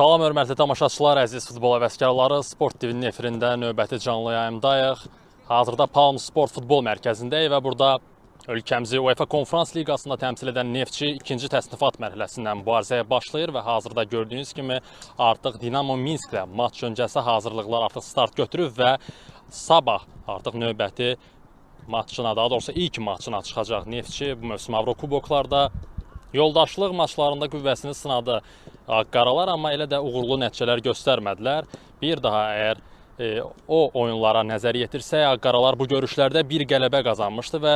Salam hörmətli tamaşaçılar, əziz futbol həvəskarları. Sport TV-nin efirində növbəti canlı yayımdayıq. Hazırda Palm Sport Futbol Mərkəzindəyik və burada ölkəmizi UEFA Konfrans Liqasında təmsil edən Neftçi ikinci təsnifat mərhələsindən mübarizəyə başlayır və hazırda gördüyünüz kimi artıq Dinamo Minsklə maç öncəsi hazırlıqlar artıq start götürüb və sabah artıq növbəti maçına, daha doğrusu ilk maçına çıxacaq Neftçi bu mövsüm Avrokuboklarda. Yoldaşlıq maçlarında qüvvəsini sınadı Ağqaralar, amma elə də uğurlu nəticələr göstərmədilər. Bir daha əgər o oyunlara nəzər yetirsək, Ağqaralar bu görüşlərdə bir qələbə qazanmışdı və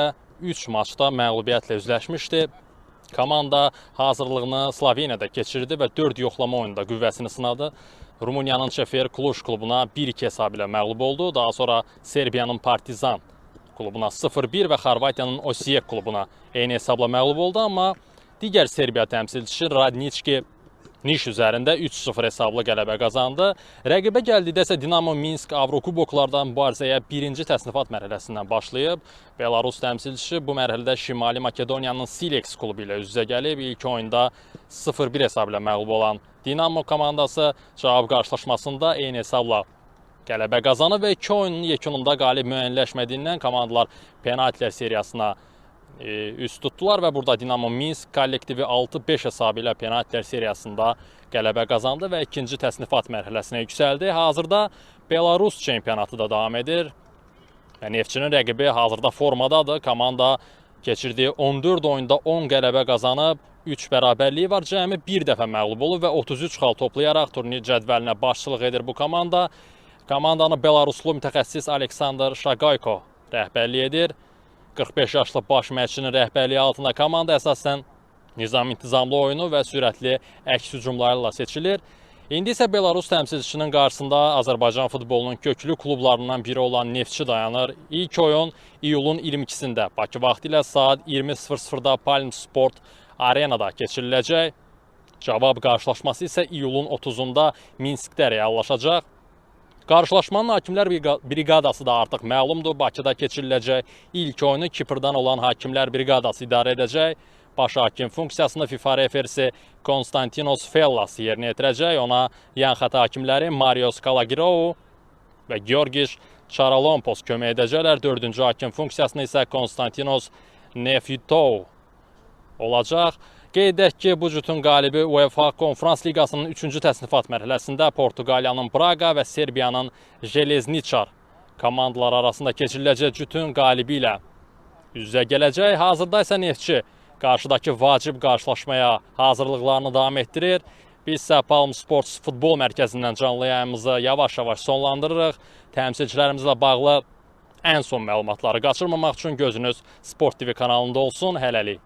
3 maçda məğlubiyyətlə üzləşmişdi. Komanda hazırlığını Sloveniyada keçirdi və 4 yoxlama oyununda qüvvəsini sınadı. Rumıniyanın Çefer Kluj klubuna 1-2 hesabı ilə məğlub oldu. Daha sonra Serbiyanın Partizan klubuna 0-1 və Xorvatiyanın Osijek klubuna eyni hesabla məğlub oldu, amma digər Serbiya təmsilçisi Radnički Niş üzərində 3-0 hesablı qələbə qazandı. Rəqibə gəldikdə isə Dinamo Minsk Avrokuboklardan mübarizəyə birinci təsnifat mərhələsindən başlayıb. Belarus təmsilçisi bu mərhələdə Şimali Makedoniyanın Sileks klubu ilə üz-üzə gəlib. İlk oyunda 0-1 hesabı ilə məğlub olan Dinamo komandası cavab qarşılaşmasında eyni hesabla qələbə qazanıb və iki oyunun yekununda qalib müəyyənləşmədiyindən komandalar penaltilər seriyasına üst tutdular və burada Dinamo Minsk kollektivi 6-5 hesabı ilə penaltilər seriyasında qələbə qazandı və ikinci təsnifat mərhələsinə yüksəldi. Hazırda Belarus çempionatı da davam edir. Neftçinin rəqibi hazırda formadadır. Komanda keçirdiyi 14 oyunda 10 qələbə qazanıb, 3 bərabərliyi var. Cəmi bir dəfə məğlub olub və 33 xal toplayaraq turnir cədvəlinə başçılıq edir bu komanda. Komandanı Belaruslu mütəxəssis Aleksandr Şaqayko rəhbərlik edir. 45 yaşlı baş məşqçinin rəhbərliyi altında komanda əsasən nizam-intizamlı oyunu və sürətli əks hücumları ilə seçilir. İndi isə Belarus təmsilçisinin qarşısında Azərbaycan futbolunun köklü klublarından biri olan Neftçi dayanır. İlk oyun iyulun 22-sində Bakı vaxtı ilə saat 20:00-da Palm Sport Arenada keçiriləcək. Cavab qarşılaşması isə iyulun 30-unda Minskdə reallaşacaq. Qarşılaşmanın hakimlər briqadası da artıq məlumdur. Bakıda keçiriləcək ilk oyunu Kiprdan olan hakimlər briqadası idarə edəcək. Baş hakim funksiyasını FIFA referisi Konstantinos Fellas yerinə yetirəcək. Ona yan xətt hakimləri Marios Kalagirou və Georgis Çaralompos kömək edəcəklər. Dördüncü hakim funksiyasını isə Konstantinos Nefitov olacaq. Qeyd edək ki, bu cütün qalibi UEFA Konfrans Liqasının 3-cü təsnifat mərhələsində Portuqaliyanın Braga və Serbiyanın Železniçar komandaları arasında keçiriləcək cütün qalibi ilə üz-üzə gələcək. Hazırda isə Neftçi qarşıdakı vacib qarşılaşmaya hazırlıqlarını davam etdirir. Biz isə Palm Sports Futbol Mərkəzindən canlı yayımızı yavaş-yavaş sonlandırırıq. Təmsilçilərimizlə bağlı ən son məlumatları qaçırmamaq üçün gözünüz Sport TV kanalında olsun. Hələlik.